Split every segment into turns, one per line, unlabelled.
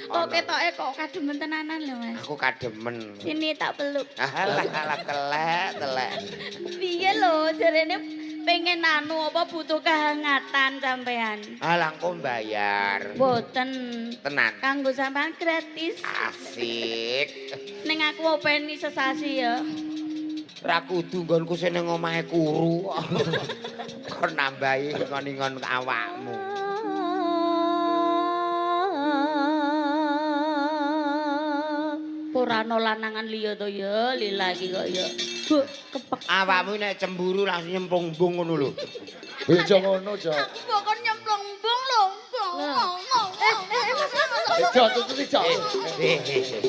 Kok ketoke kok kademen tenanan lho, Mas.
Aku kademen.
Sini tak peluk.
Alah alah, telek telek.
Piye lho, jarene pengen anu apa, butuh kehangatan sampean.
Alah, engko bayar.
Boten.
Tenan.
Kanggo sampean gratis.
Asik.
Ning aku openi sesasi ya.
Ra kudu, nggonku sing ning omahe kuru. Kon nambahi ngon-ngon awakmu.
Ora ana lanangan liya to ya, lila iki kok ya. Bu, kepek.
Awakmu nek cemburu langsung nyemplung bung ngono lho.
Aja ngono, Jo.
Aku mbok kon nyemplung bung lho. Eh, eh, eh, Mas, Mas, Mas.
Jo, tututi, Jo.
Eh, eh, eh.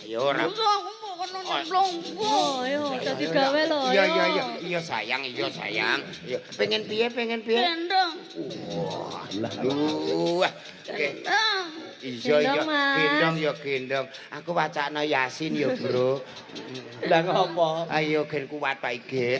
Ya ora.
Aku mbok kon nyemplung bung. Oh, ayo dadi gawe lho.
Iya iya iya sayang, iya sayang. Iya, pengen piye, pengen piye?
Gendong.
Wah, lho. Oke.
Gendong.
Iya,
Gendong, Mas.
Gendong ya gendong. Aku wacakno Yasin ya, Bro.
Lah, ngopo?
Ayo gen kuat, Pak Igit.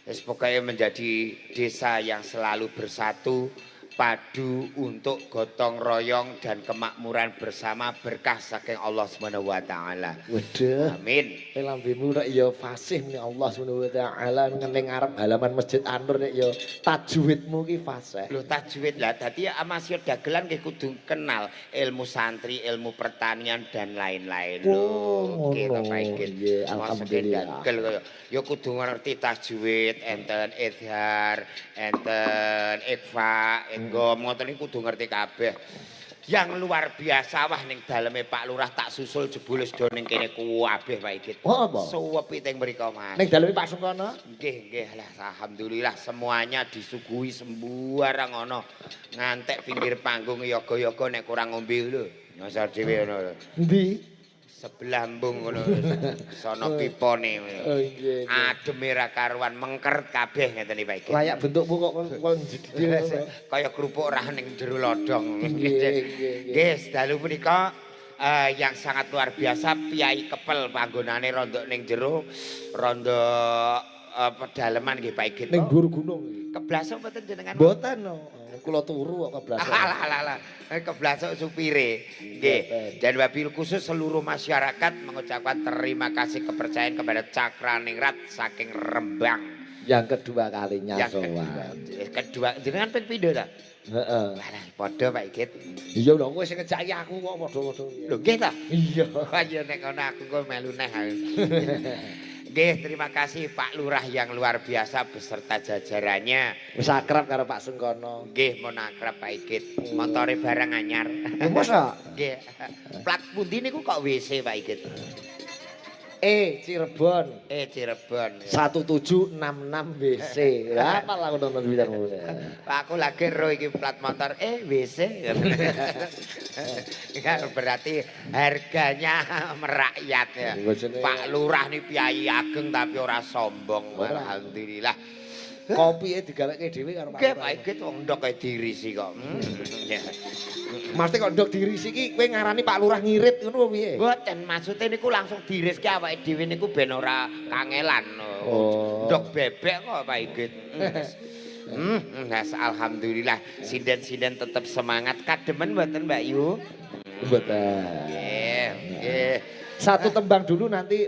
Wis pokoknya menjadi desa yang selalu bersatu padu untuk gotong royong dan kemakmuran bersama berkah saking Allah Subhanahu wa taala.
Waduh.
Amin.
Lambemu nek ya fasih nek Allah Subhanahu wa taala ning ngarep halaman Masjid An-Nur nek ya tajwidmu ki fasih.
Lho, tajwid lah, dadi masih dagelan nggih kudu kenal ilmu santri, ilmu pertanian dan lain-lain lho.
Oh,
Oke,
ngono.
to, Pak Igit.
Iya,
Mosok
alhamdulillah.
dagel kaya ya kudu ngerti tajwid, enten izhar, enten ikhfa, idgham, ngoten niku kudu ngerti kabeh. Yang luar biasa, wah, ning daleme Pak Lurah tak susul jebul wis do ning kene kabeh, Pak Igit.
Oh, apa?
Suwepi teng mriku, Mas.
Ning daleme Pak Sungkono?
Nggih, nggih lah, alhamdulillah semuanya disuguhi sembarang ana. Ngantek pinggir panggung yoga-yoga nek kurang ngombe lho. Nyosor dhewe ngono lho.
Endi?
Sebelah embung ngono. Sono pipone.
Oh, nggih.
Ademe ra karuan, mengkeret kabeh ngeten iki, Pak Igit.
Layak bentukmu kok kon jedidil ngono.
Kaya kerupuk rah ning jero lodong.
Nggih, nggih, nggih.
Nggih, dalu punika yang sangat luar biasa, Piyai Kepel panggonane rondok ning jero, rondok pedaleman nggih, Pak Igit.
Ning dhuwur gunung iki.
Keblasok mboten jenengan?
Mboten no. Kula turu kok keblasok.
Alah alah alah. Keblasok supire. Nggih. Dan wabil khusus seluruh masyarakat mengucapkan terima kasih kepercayaan kepada Cakraningrat saking Rembang.
Yang kedua kalinya
Yang kedua.
sowan.
Kedua jenengan ping pindho ta?
Heeh.
Walah, padha, Pak Igit.
Iya lho, kowe sing ngejaki aku kok padha-padha.
Lho, nggih ta?
Iya.
Wah, ya nek ngono aku kok melu neh aku. Nggih, terima kasih Pak Lurah yang luar biasa beserta jajarannya.
Wis akrab karo Pak Sungkono.
Nggih, mun akrab, Pak Igit. Montore barang anyar.
Lho, masa?
Nggih. Plat pundi niku kok WC, Pak Igit?
E Cirebon.
Eh, Cirebon.
1766 WC. Lah, apa lah aku nonton bisa ngono.
Aku lagi ro iki plat motor WC. Ya, berarti harganya merakyat ya. Pak Lurah nih piyayi ageng tapi ora sombong.
Ora.
Alhamdulillah.
Kopi digaweke dhewe karo Pak
Nggih,
Lurah.
Pak Igit, wong ndok kae dirisi kok. Ya.
Mesti kok ndok dirisi iki kowe ngarani Pak Lurah ngirit ngono apa piye?
Mboten, maksude niku langsung diriske awake dhewe niku ben ora kangelan.
Oh.
Ndok bebek kok, Pak Igit. Nah, alhamdulillah sinden-sinden tetep semangat. Kademen mboten, Mbak Yu?
Mboten.
Nggih, nggih.
Satu tembang dulu nanti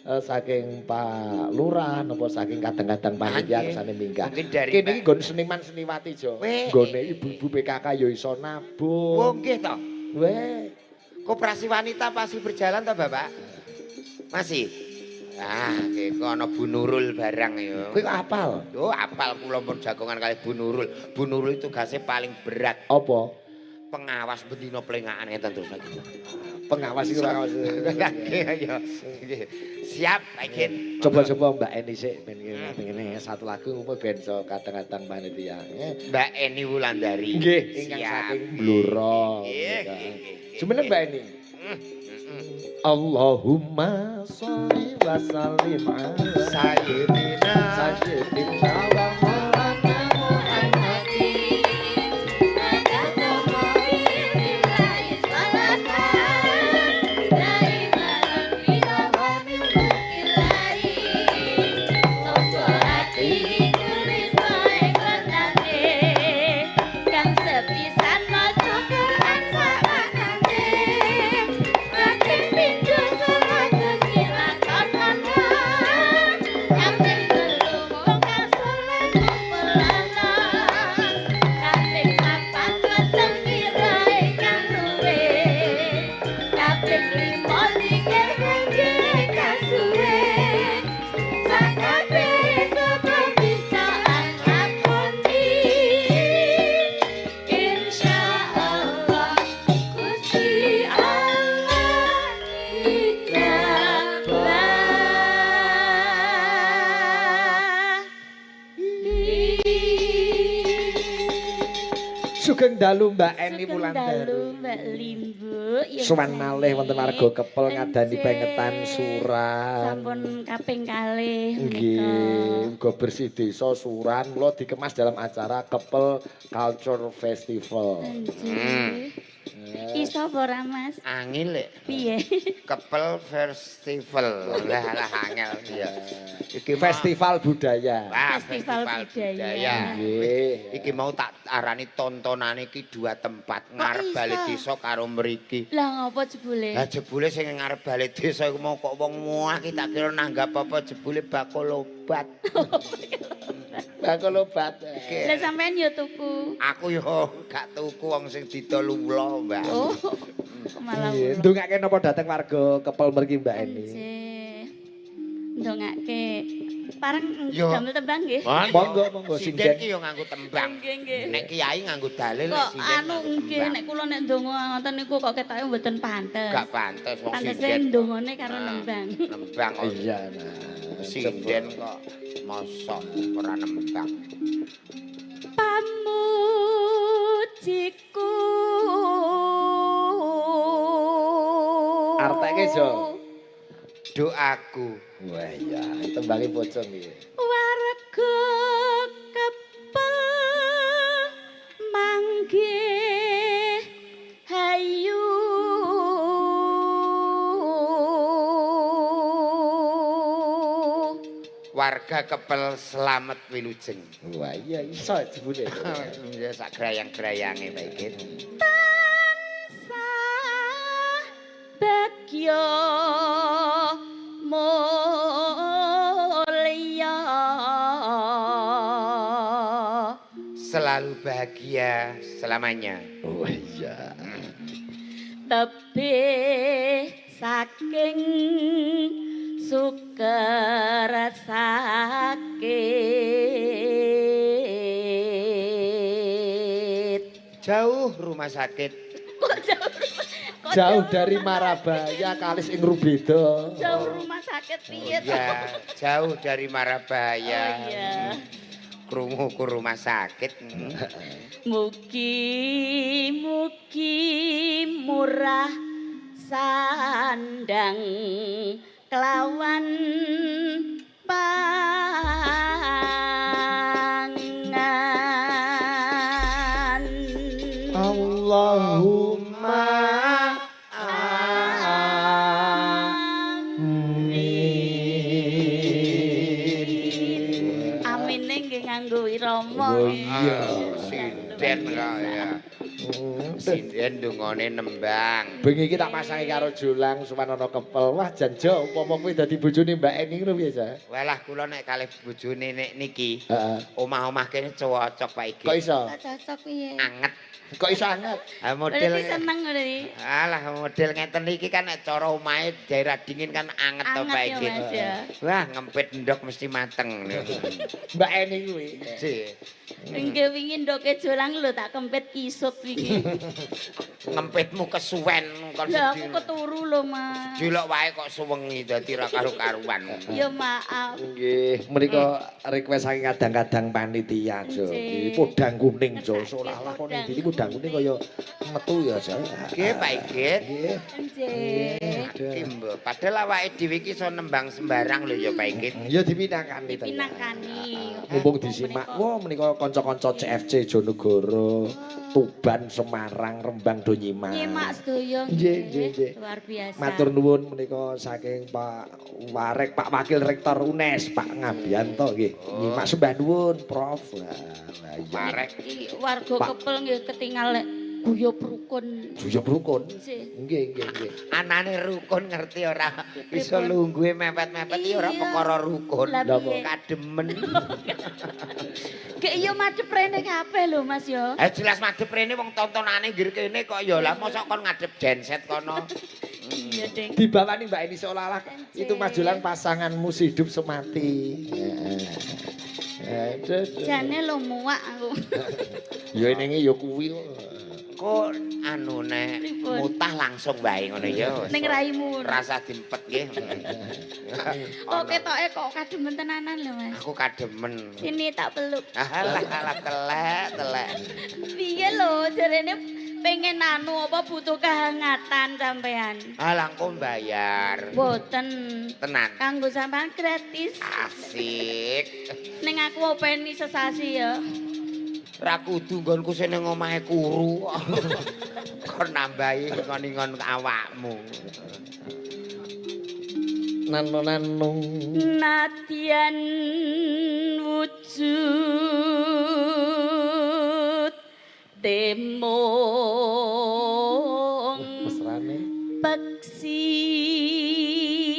saking Pak Lurah napa saking kadang-kadang panitia kersane minggah.
Mungkin dari
Kene iki nggon seniman seniwati, Jo.
Weh.
Nggone ibu-ibu PKK ya iso nabuh.
Oh, nggih toh.
Weh.
Koperasi wanita pasti berjalan toh, Bapak? Masih? Ah, nggih ana Bu Nurul barang ya.
Kowe kok apal?
Oh, apal kula pun jagongan kali Bu Nurul. Bu Nurul tugasnya paling berat.
Apa?
Pengawas bendina plengakan ngeten terus lagi.
Pengawas iku pengawas.
Nggih, iya. Nggih. Siap, Pak Igit.
Coba-coba Mbak Eni sik ben ngene satu lagu umum ben iso kadang-kadang panitia.
Mbak Eni Wulandari.
Nggih, ingkang
Siap.
saking Blora.
Nggih, nggih, nggih.
Jumeneng, Mbak Eni. Allahumma sholli wa sallim ala
Sayyidina
sayyidina wa maulana
Muhammadin. Kang sepisan maca Quran.
dalu Mbak Eni
Sugeng
Wulandari.
dalu Mbak Limbu. Ya,
Sowan malih wonten warga Kepel ngadani
Enjih.
pengetan suran.
Sampun kaping kalih
Nggih,
menika.
uga bersih desa suran mula dikemas dalam acara Kepel Culture Festival.
Enjih. Iso apa ora, Mas?
Angel lek.
Piye?
Kepel Festival. Lah lah angel ya. Iki
Festival budaya.
Wah,
Festival
festival
budaya.
budaya.
Nggih.
Iki mau tak arani tontonane iki dua tempat, ngarep
iso?
bali desa karo mriki.
Lah ngopo jebule?
Lah jebule sing ngarep bali desa iku mau kok wong muah ki tak kira nanggap apa jebule bakul obat.
Bakul obat.
Iki
Lah sampean yo tuku.
Aku yo gak tuku wong sing didol ula, Mbak.
Oh. Malah
Nggih, ndongake napa dateng warga Kepel mriki Mbak Eni?
Enjih. Ndongake. Pareng
Yo.
damel tembang nggih.
Monggo, monggo,
sinden
sinden.
ki yo nganggo tembang.
Nggih, nggih.
Nek kiai nganggo dalil, nek
Kok
sinden
anu
nganggo
nggih
tembang.
nek kula nek ndonga ngoten niku kok ketoke mboten pantes.
Gak pantes wong
Pantese
sinden.
ndongane karo
Nah,
nembang.
Nembang kok.
Iya nah.
Sinden kok mosok ora nembang.
Pamujiku.
Arteke, Jo.
Doaku.
Wah iya, tembange pocong iki.
Warga Kepel manggih hayu.
Warga Kepel selamat wilujeng.
Wah iya iso jebule.
Ya sak grayang-grayange Pak Igit.
Tansah bagya mulya.
Selalu bahagia selamanya.
Wah iya.
Tebih saking suker sakit.
Jauh rumah sakit.
Kok jauh, kok
Jauh dari Marabaya kalis ing Rubeda.
Jauh rumah sakit piye to?
Ya, jauh dari Marabaya.
Oh iya.
Krungu ku rumah sakit.
Mugi mugi murah sandang kelawan pangan.
Allahumma amin.
Amine nggih nganggo irama.
Oh iya.
Sinden kok ya. Sinden dungane nembang.
Bengi iki tak pasangi karo Jolang sowan ana Kepel. Wah jan jo umpama kuwi dadi bojone Mbak Eni ngono piye, Sa?
Walah kula nek kalih bojone nek niki,
Heeh.
omah-omah kene cocok Pak Igit.
Kok iso?
Kok cocok piye?
Anget.
Kok iso anget?
Ah, model
Berarti seneng berarti.
Alah model ngeten iki kan nek cara omahe daerah dingin kan anget to
Anget
Pak
ya
Igit.
Mas ya.
Wah, ngempit ndok mesti mateng.
Mbak Eni kuwi.
Sih,
Nggih wingi ndoke Jolang lho tak kempit kisut wingi.
ngempitmu kesuwen kon
Lah aku
sedih.
keturu lho Mas.
Dilok wae kok suwengi dadi ra karu-karuan.
Ya maaf.
Nggih, menika request saking kadang-kadang panitia, Jo.
Nggih.
Nggih, podang kuning, Jo.
Ngersake
Seolah-olah kok ning
podang
ndi podang kuning kaya metu ya, Jo.
Nggih, Pak Igit.
Nggih.
Nggih.
Iki mbok, padahal awake dhewe iki iso nembang sembarang lho ya Pak Igit.
Ya dipinangkani ta.
Dipinangkani.
Mumpung disimak, wah menika kanca-kanca CFC Jonegoro, Tuban, Semarang, Rembang do nyimak.
Nyimak sedaya
Nggih, nggih, nggih.
Luar biasa.
Matur nuwun menika saking Pak Warek, Pak Wakil Rektor UNES, Pak Ngabianto nggih. Nyimak sembah nuwun, Prof. Lah, lah iya.
Warek.
Iki warga
Pak.
Kepel nggih ketingal lek guyub rukun.
Guyub rukun.
Nggih.
Nggih, nggih, nggih.
Anane rukun ngerti ora bisa lungguhe mepet-mepet iki ora
Iya.
perkara rukun.
Lah
Lah,
piye?
Kademen.
Gek iya madhep rene kabeh lho Mas yo.
Eh jelas madhep rene wong tontonane nggir kene kok ya lah mosok kon ngadep genset kono.
Iya, Ding.
Dibawani Mbak Eni seolah-olah
Anjir.
itu Mas Jolang pasanganmu hidup semati. Heeh. Aduh.
Jane lho muak aku.
Ya ini ya kuwi kok.
Engko anu nek mutah langsung wae ngono ya.
Ning raimu.
Rasa diempet nggih.
Kok ketoke kok kademen tenanan lho, Mas.
Aku kademen.
Sini tak peluk.
Alah alah telek telek.
Piye lho jarene pengen anu apa butuh kehangatan sampean.
Alah engko bayar.
Mboten.
Tenan.
Kanggo sampean gratis.
Asik.
Ning aku openi sesasi ya.
Ra kudu nggonku sing ning omahe kuru. Kon nambahi ngon-ngon awakmu.
Nano-nano.
Nadyan wujud temong
Mesrane.
peksi.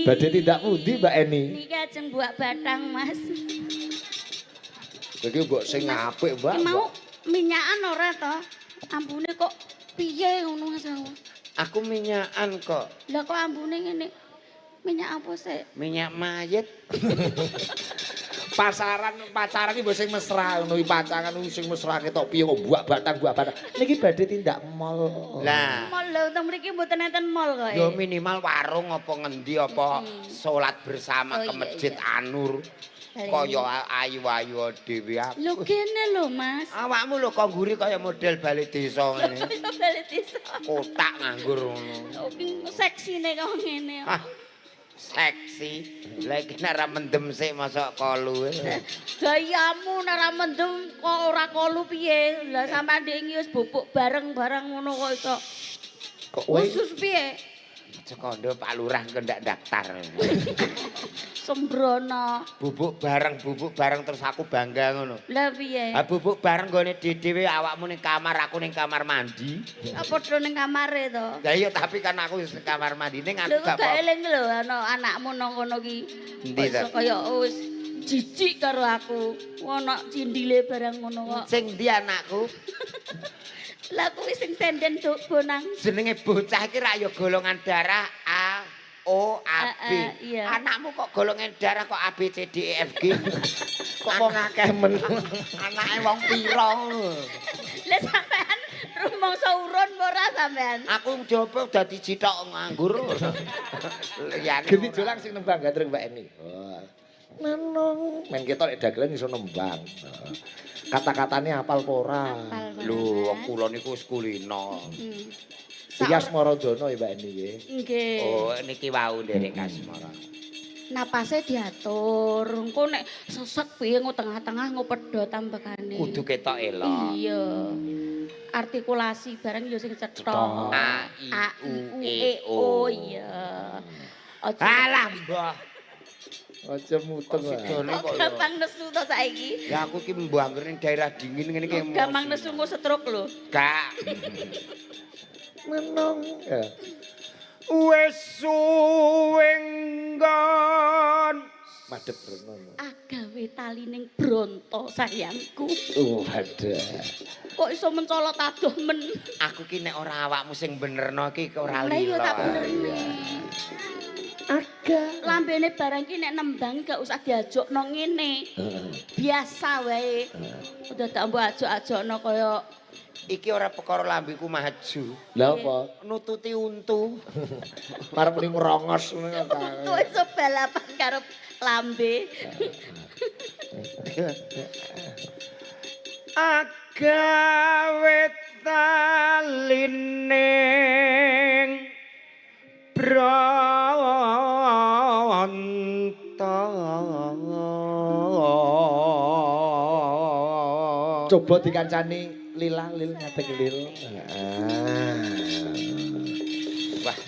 Badhe tindak pundi Mbak Eni?
Niki ajeng buak batang, Mas.
Iki mbok sing apik, Mbak.
Mau minyakan ora to? Ambune kok piye ngono Mas aku?
Aku minyakan kok.
Lah kok ambune ngene? Minyak apa sih?
Minyak mayit.
Pasaran pacaran iki mbok sing mesra ngono iki pacangan kuwi sing mesra ketok piye kok buak batang buak batang. Niki badhe tindak mall.
Lah,
Mall lho, teng mriki mboten enten mall kok.
ya minimal warung apa ngendi apa salat bersama
Oh,
ke
iya,
masjid
iya.
Anur. Kaya ayu-ayu dhewe aku.
Lho kene lho, Mas.
Awakmu lho kok ngguri kaya model bali desa ngene.
Iso bali desa.
Kotak nganggur ngono.
Seksine kok ngene.
Ah, seksi. Lah iki nek ora mendem sik mosok kolu.
Gayamu nek ora mendem kok ora kolu piye? Lah sampean ndek iki wis bubuk bareng-bareng ngono kok iso.
Kok kowe
Khusus piye?
Aja kondo Pak Lurah engko ndak daftar.
Sembrono.
Bubuk bareng terus aku bangga ngono.
Lah piye?
Ha bubuk bareng nggone dhewe awakmu ning kamar, aku ning kamar mandi.
Apa padha ning kamare to?
Lah iya tapi kan aku wis ning kamar mandi ning aku
Lho
gak
gak
apa.
eling lho ana anakmu nang kono ki.
Endi
Kok iso
ta?
kaya wis jijik karo aku. Ana cindile barang ngono kok.
Sing ndi anakku?
Lah kuwi sing senden duk bonang.
Jenenge bocah iki rak ya golongan darah A O A B.
Iya.
Anakmu kok golongan darah kok A B C D E F G.
Kok wong akeh men.
Anake wong pira ngono.
Lah sampean rumangsa urun apa ora sampean?
Aku njopo dadi cithok nganggur. Liyane.
Genti jolang sing nembang gandrung Mbak Eni. Wah. Nenong, men ketok nek dagelan iso nembang. Kata-katane apal apa ora?
Apal banget.
Lho, wong kula niku wis kulino.
Iki Asmaradana ya Mbak Eni nggih.
Nggih.
Oh, niki wau nderek kasmara.
Napase diatur. Engko nek sesek piye engko tengah-tengah engko pedhot tambekane.
Kudu ketok elok.
Iya. Artikulasi barang yo sing cetha.
A I
A
U
U
E
E
O.
O iya. Aja
Alah, mbah.
Aja muteng. wae.
Sidone
kok
kok ya.
gampang nesu to saiki.
Ya aku ki mbuh anggere ning daerah dingin ngene iki emosi.
Gampang nesu engko stroke lho.
Gak.
Menong. Ya.
Wis suwe nggon.
Madhep rono.
Agawe tali ning bronto sayangku.
Oh, wadah.
Kok iso mencolot adoh men.
Aku ki nek ora awakmu sing benerno ki ora
Lah iya
lilo.
tak benerno.
Aga.
Lambene barang ki nek nembang gak usah diajokno ngene. Biasa wae. Udah tak mbok ajok-ajokno kaya
Iki ora perkara lambeku maju.
Lah apa?
Nututi untu.
Arep muni ngrongos ngono ta.
untu iso balapan karo lambe.
Agawe talining bronto.
Coba dikancani Lila lil ngadeg lil. Ah.
Wah.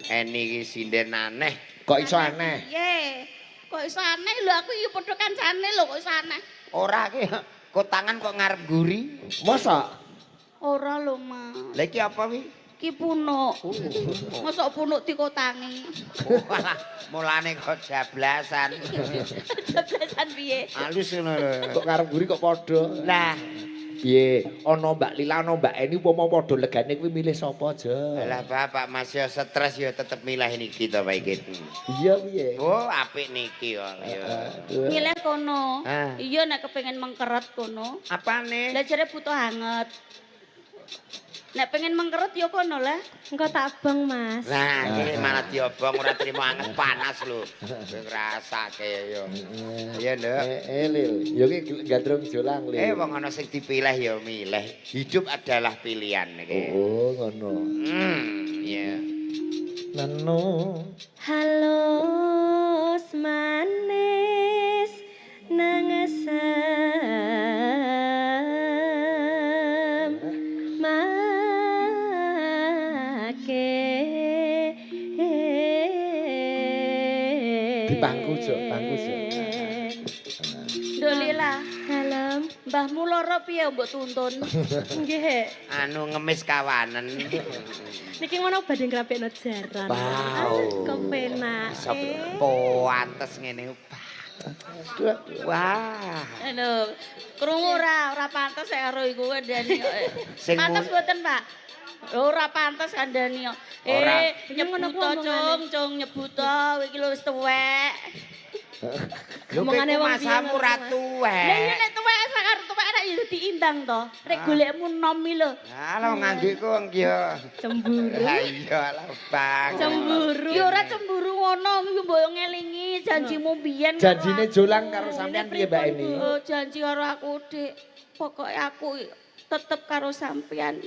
Eni iki sinden aneh.
Kok iso aneh?
Piye? Kok iso aneh lho aku iki padha kancane lho kok iso aneh.
Ora ki kotangan kok ngarep guri.
Masa?
Ora lho, Mas.
Lah iki apa wi?
Ki punuk. Mosok punuk dikotangi.
Walah, mulane kok jablasan.
Jablasan piye?
Halus ngono lho.
Kok ngarep guri kok padha?
Lah,
Piye? Ana Mbak Lila, ana Mbak Eni upama padha legane kuwi milih sapa aja?
Lah bapak Mas ya stres ya tetep milah niki to Pak iki.
Iya piye?
Oh, apik niki kok ya.
Milih kono.
Ah.
Iya nek kepengin mengkeret kono.
Apane?
Lah jare butuh hangat. Nek pengen mengkerut ya kono lah.
Engko tak beng, Mas.
Nah, iki malah diobong ora trimo anget panas lho. Kowe ngrasake yo. Iya, Nduk.
Lil, yo ki gandrung Jolang, Lil.
Eh, wong ana sing dipilih ya milih. Hidup adalah pilihan iki.
Oh, ngono.
Iya.
Nano.
Halus manis nangesem make.
Di pangku, Jo, pangku, Jo.
Nduk Lila,
Dalem.
Mbahmu loro piye mbok tuntun?
Nggih.
Anu ngemis kawanen.
Niki ngono badhe ngrapekno jaran.
Wow.
Kok penak.
Iso pantes ngene. Wah.
Lho, krungu ora, ora pantes ya karo iku kandhani kok.
Sing
Pantes mboten, Pak? Ora pantes kandhani kok.
Ora.
Eh, nyebut to, Cung, Cung, nyebut to, iki lho wis tuwek.
Lho
Omongane
kowe
wong
masamu
piye
ora
ngono, Mas?
tuwek.
Lah iya nek tuwek sak karo tuwek nek ya diimbang to. Rek golekmu nom iki lho.
Alah nganggeku wong ki yo.
Cemburu.
Lah iya lah Bang.
Cemburu.
Ya ora cemburu ngono, iki mbok ngelingi janjimu biyen. karo
Janjine
aku.
Jolang karo sampean piye, Mbak Eni?
Oh, janji karo aku, Dik. Pokoke aku tetep karo sampean.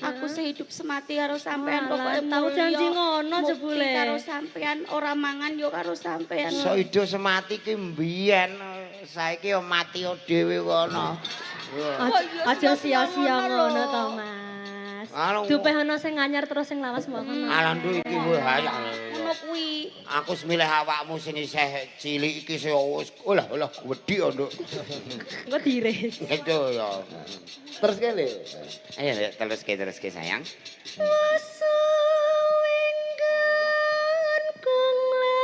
Aku sehidup semati karo sampean.
Alah,
Pokoke
tau
mulya,
janji ngono
mukti
jebule.
Karo sampean ora mangan yo karo sampean.
Saido semati ki mbiyen, saiki yo mati yo dhewe kono.
Kok iya
Aja
sia-sia
sia-sia
ngono
ngono
lho.
to, Mas.
Alah,
Dupeh ana sing anyar terus sing lawas mbok kono.
Alah nduk iki wae ayo.
Ngono kuwi.
Aku wis milih awakmu sing isih cilik iki sing wis olah olah wedi yo nduk.
Engko diiris.
Itu ya.
Terus kene.
Ayo Nduk, teruske teruske sayang.
Wasuwinggan kung la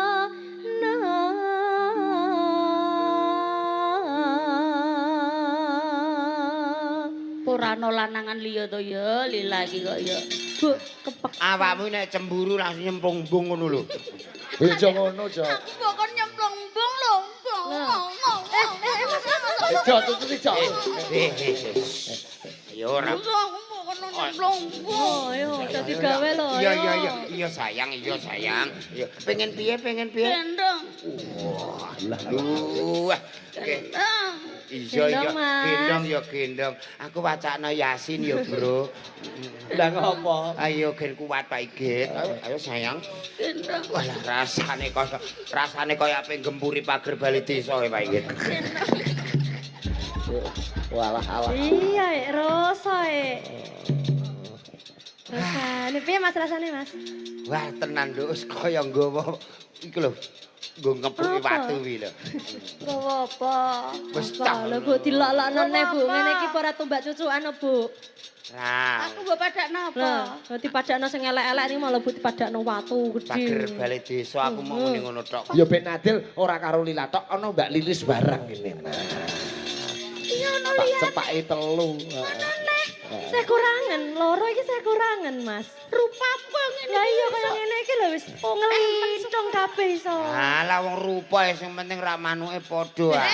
la na.
Ora ana lanangan liya to ya, Lila iki kok ya.
Bu, kepeksa.
Awakmu nek cemburu langsung nyemplung bung ngono lho.
Ya aja ngono, Jo.
Aku mbok kon nyemplung bung lho. Bung,
Lah.
bung, bung.
Eh, Mas, Mas, Mas.
Jo, tututi, Jo.
Eh, eh, eh. Ya ora.
Aku mbok kon nyemplung bung.
Oh, yo, dadi gawe lho.
Iya
yo.
iya iya iya sayang iya sayang. Iya pengen piye pengen piye?
Gendong.
Wah, lho. Wah, oke.
Gendong.
Iya iya
Gendong, Mas.
gendong ya gendong. Aku wacana Yasin ya, Bro.
Lah ngopo?
Ayo gen kuat Pak Igit. Ayo, ayo sayang.
Gendong.
Walah rasane kaya ape gempuri pager bali desa ya Pak Igit.
Walah alah.
Iya, rasa e. Rasane piye Mas rasane, Mas?
Wah, tenan nduk wis kaya nggawa iku lho. Nggo ngepuki
Apa?
watu kuwi lho.
Gawa apa?
Wis
Apa
tak.
lho Bu dilok-lokno neh Bu.
Apa?
Ngene iki ora tumbak cucukan Bu.
Nah,
Aku mbok padakno apa?
Lah, berarti padakno sing elek-elek iki malah Bu dipadakno watu gedhe.
pager bali desa aku mau muni ngono tok.
Ya ben adil ora karo Lila tok ana Mbak Lilis barang ngene. Nah.
Iya ono
Tak
liya.
cepake telu.
Saya kurangan, loro iki saya kurangan, Mas.
Rupamu kok ngene.
Lah iya kaya ngene iki lho wis nglintung kabeh iso.
Alah wong rupa ya sing penting ra manuke padha ah.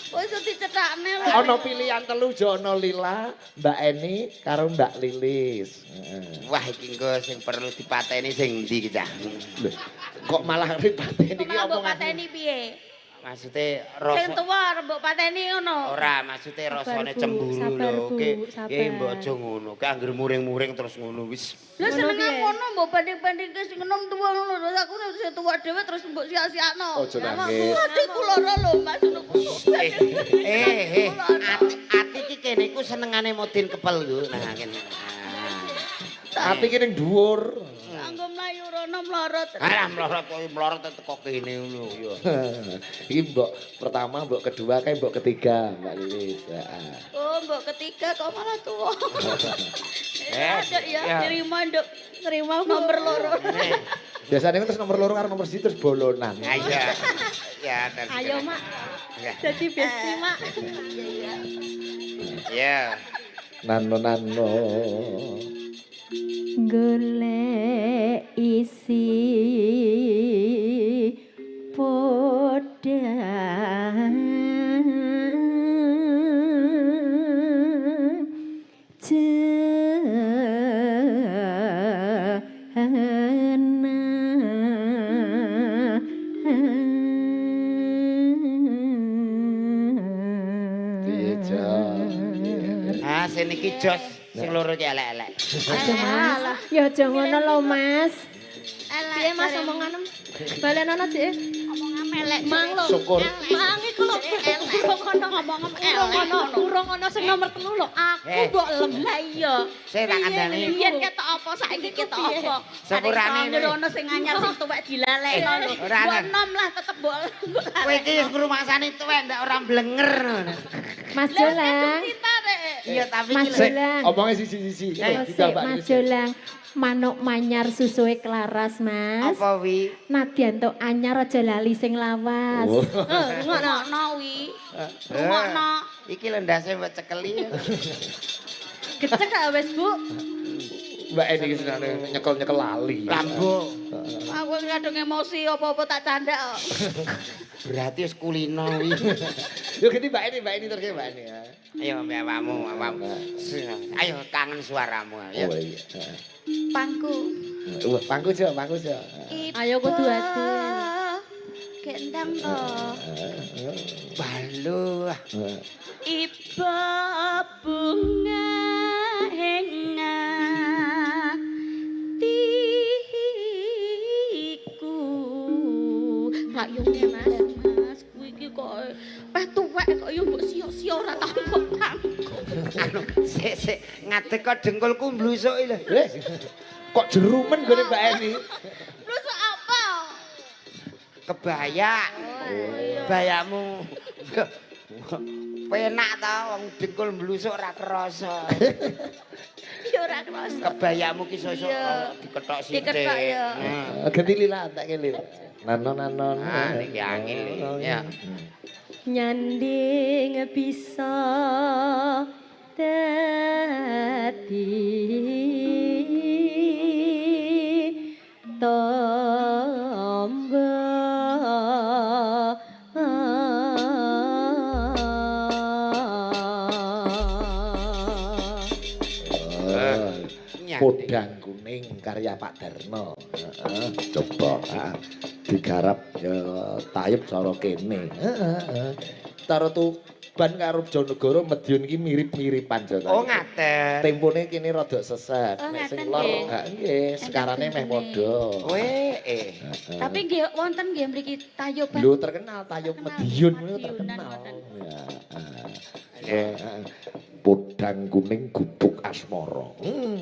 Kok iso dicetakne lho.
Ana pilihan telu Jo ana Lila, Mbak Eni karo Mbak Lilis. Heeh.
Wah iki engko sing perlu dipateni sing ndi iki cah?
Lho, kok malah dipateni iki
Malah mbok
omongan.
pateni piye?
Maksude
Sing
rasa
tuwa arep mbok pateni ngono.
ora maksude
Sabar,
rasane
Bu,
cemburu
sabar,
lho.
Bu,
Ki
sabar.
ki mbok aja ngono. Ki angger muring-muring terus ngono wis.
Lah
Ngono
senenge
piye?
ngono mbok banding-bandingke sing enom tuwa ngono lho. Aku sing tuwa dhewe terus mbok sia-siakno.
Ojo nangis.
Atiku lara lho Mas ngono ku.
Eh eh eh ati ati iki kene iku senengane modin kepel lho. Nah kene.
Ati ki ning dhuwur.
Anggo mlayu rono mlorot.
Alah mlorot kok mlorot teko kene ngono ya.
Iki mbok pertama, mbok kedua, kae mbok ketiga, Mbak Lilis. Heeh.
Oh, mbok ketiga kok malah tuwa.
Eh,
Nduk ya,
ya.
terima nduk.
Terima Bu.
Nomor loro.
Eh,
Biasanya kan terus nomor loro karo nomor siji terus bolonan.
Ayo. Ya, terus.
Ayo, Mak.
Ya.
Dadi besti, Mak.
Iya iya.
Ya.
Nano nano.
Golek isi podang
Piye, Jo?
Ah, sing iki jos, sing loro iki elek-elek.
Aja Mas. Ya aja ngono lho Mas.
Elek.
Piye Mas omonganem? Balenono Cik.
Omongan elek.
Mang lho.
Syukur.
Mang iku lho. Urung ono
Ngomong
urung ono, urung ono sing nomor 3 lho. Aku
Eh.
mbok lem.
Lah iya.
Saya tak kandhani.
Biyen ketok apa saiki ketok apa.
Sepurane
Ada ono sing anyar sing tuwek dilalekno lho.
Ora
Mbok
ana.
enom lah tetep mbok
Kowe iki wis ngrumangsani tuwek ndak ora blenger.
Mas
Lah kadung
Jolang.
cinta rek.
Iya, tapi
Mas
iki lho.
Sik,
Jolang.
omongnya siji-siji.
Eh,
Sik, Mas Jolang. Manuk manyar susuhe klaras, Mas.
Apa wi?
Nadyan tok anyar aja lali sing lawas.
Oh.
Rungokno wi. Rungokno.
Iki lho ndase mbok cekeli.
Gecek gak wis, Bu?
Mbak Eni iki senane nyekel-nyekel lali.
Lambo.
Aku wis kadung emosi apa-apa tak candak kok.
Berarti wis kulino wi.
Yo ganti Mbak Eni terus Mbak Eni ya.
Ayo mbak awakmu, awakmu. Ayo kangen suaramu. Ayo.
Oh iya.
Pangku.
Wah, pangku jo, pangku jo.
Ayo kudu adu.
Gendang to.
Balu.
Iba bunga ing atiku. Rak yo Mas, Mas, kuwi iki kok peh tuwek kok yo mbok sio-sio ora tau mbok pangku.
Anu, sik sik ngadeg kok dengkulku mblusuk iki lho.
Eh, kok jerumen gone Mbak Eni?
Blusuk apa?
Kebaya. Bayamu. Penak ta wong dengkul mblusuk ora kerasa.
Ya ora krasa.
Kebayamu ki sosok
Iya.
diketok sithik.
Diketok, ya.
Nah.
Ganti lila, tak lil. Nano nano.
Ah, niki angel iki. Ya.
Nyanding bisa dadi tombo.
Podang kuning karya Pak Darno. Heeh, coba digarap ya tayub cara kene. Heeh, heeh. Cara Tuban karo Bojonegoro Madiun iki mirip-miripan jo.
Oh ngaten.
Tempone kene rada sesek.
Oh,
Nek sing
ngaten
lor
nggih.
ha nggih, sekarane meh padha.
Kowe eh.
Heeh.
Tapi nggih wonten nggih mriki tayuban.
Lho terkenal tayub
Terkenal,
Madiun itu
Madiunan
terkenal.
ngoten.
Ya. Heeh. Podang kuning gubuk asmara.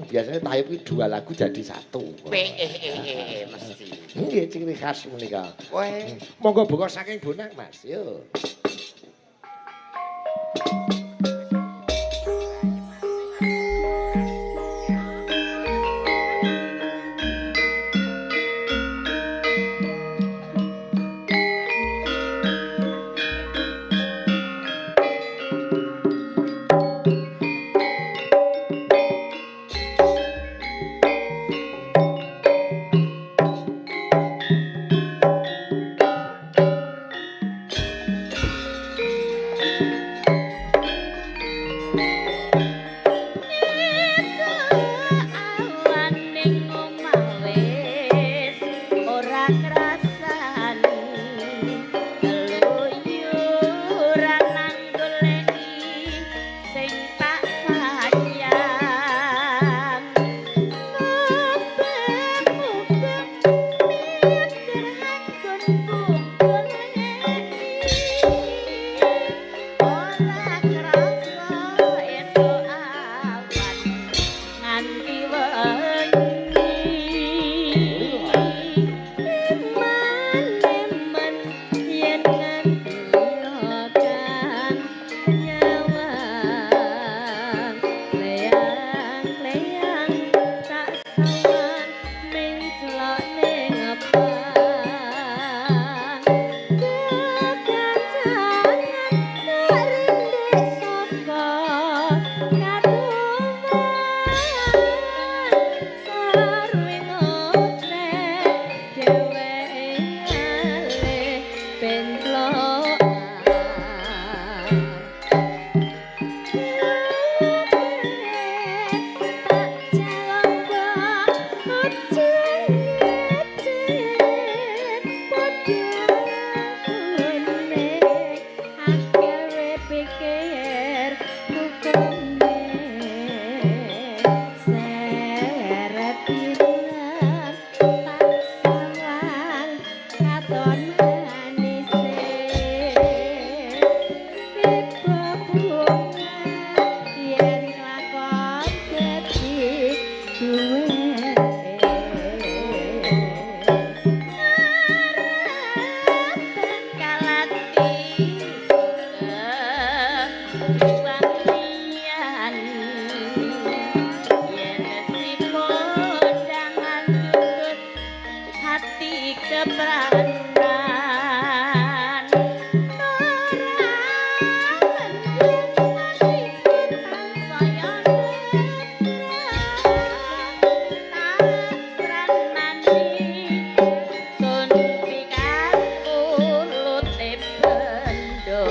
Biasanya tayub iki dua lagu jadi satu.
P E E E E mesti.
Nggih, ciri khas menika.
Kowe
Monggo buka saking bonang, Mas. Yo.
Wangian yen si kondangan tutut hati kepranan ora atiku tansaya tak sranani sun pikan ulute bendo.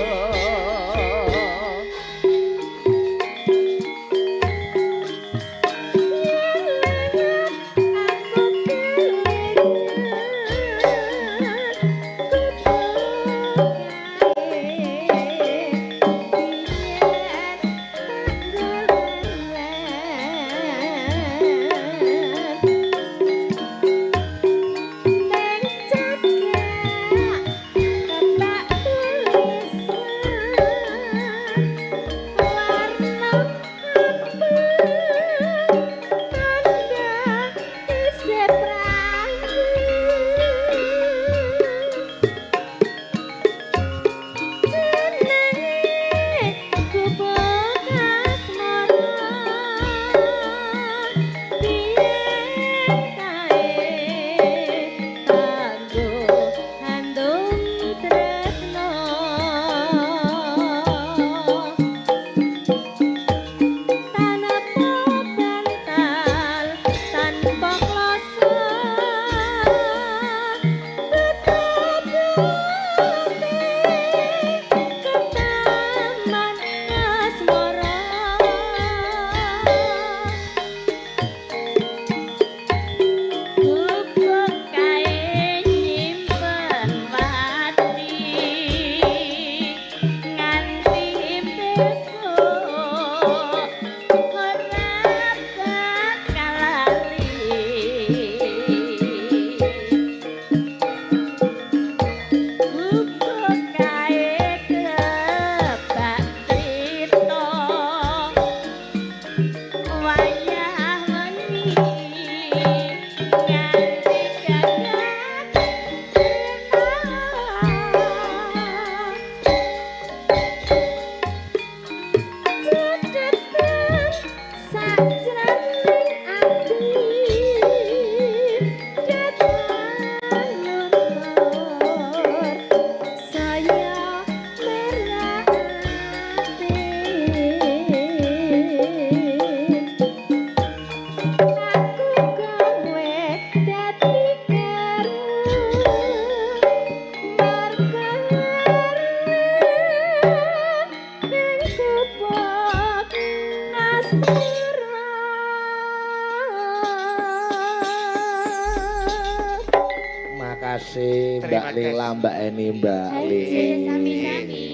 Makasih Mbak
Terima
Lila,
kasih.
Mbak Eni, Mbak
Hai,
Li.
sami-sami.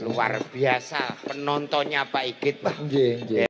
Luar biasa penontonnya, Pak Igit. Wah,
Nggih, nggih.